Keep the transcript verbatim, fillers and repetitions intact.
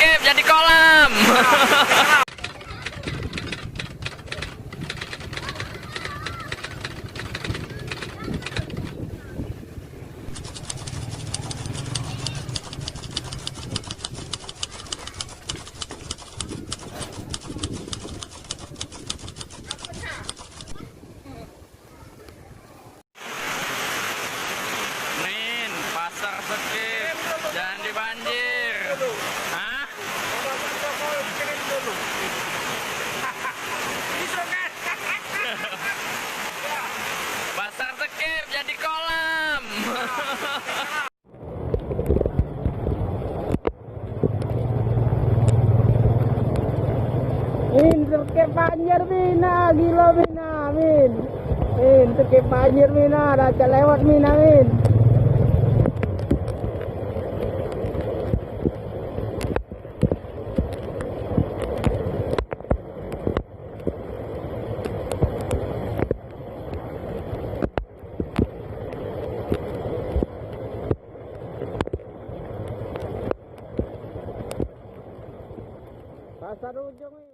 Terkep jadi kolam. Min, pasar Sekip, jangan dibanjir. Hah? Pasar Sekip jadi kolam. Min, terkep banjir, Min. Ah, gilo, Min. Ah, Min. Min, terkep banjir, Min. Ah, dah cak lewat, Min. Ah, Min. Pasar Ujung ni.